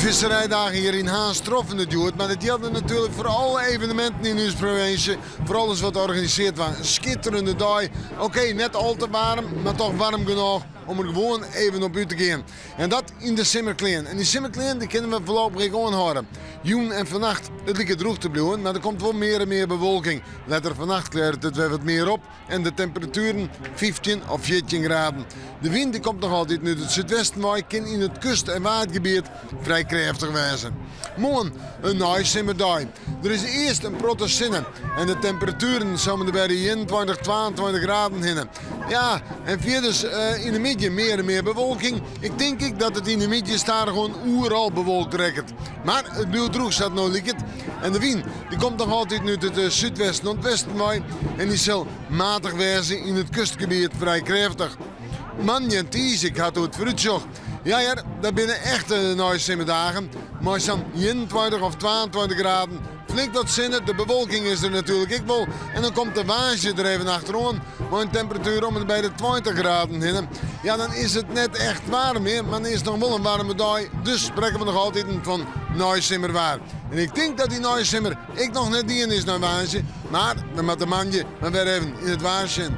Visserijdagen hjir yn Harns troffen it hjoed, mar dat jildt natuerlik foar alle eveneminten yn ús provinsje, foar alles wat organisearre waard. In skitterende dei. Oké, net al te waarm, mar toch waarm genôch om der gewoan even op út te gean. En dat yn de simmerklean. En dy simmerklean dy kinne we foarlopich ek oanhâlde. Jûn en fannacht, it liket drûch te bliuwen, mar der komt wol mear en mear bewolking. Letter fannacht klearret it wer wat mear op en de temperatueren 15 of 14 graden. De wyn dy komt noch altyd út it súdwesten wei, kin yn it kust- en waadgebiet frij krêftich wêze. Moarn in neisimmerdei. Der is earst in protte sinne en de temperatueren om en by de 21, 22 graden hinne. Ja, en fierders yn de middei mear en mear bewolking. Ik tink ek dat it yn de middei stadichoan oeral bewolkt rekket. Mar it bliuwt drûch sa't it no liket. En de wyn dy komt noch altyd út it súdwesten oant westen wei en dy sil matich wêze yn it kustgebiet frij krêftich. Moandei en tiisdei, ik ha it oer it foarútsjoch. Ja hear, dat binne echte neisimmerdagen mei sa'n 21 of 22 graden. Flink wat sinne, de bewolking is der natuerlik ek wol. En dan komt de woansdei der even achteroan mei in temperatuer om en by de 20 graden hinne. Ja, dan is it net echt waarm mear, mar dan is it noch wol in waarme dei. Dus sprekke we noch altyd fan neisimmerwaar. En ik tink dat dy neisimmer ek noch net dien is nei woansdei, mar we moatte moandei mar wer even yn it waar sjen.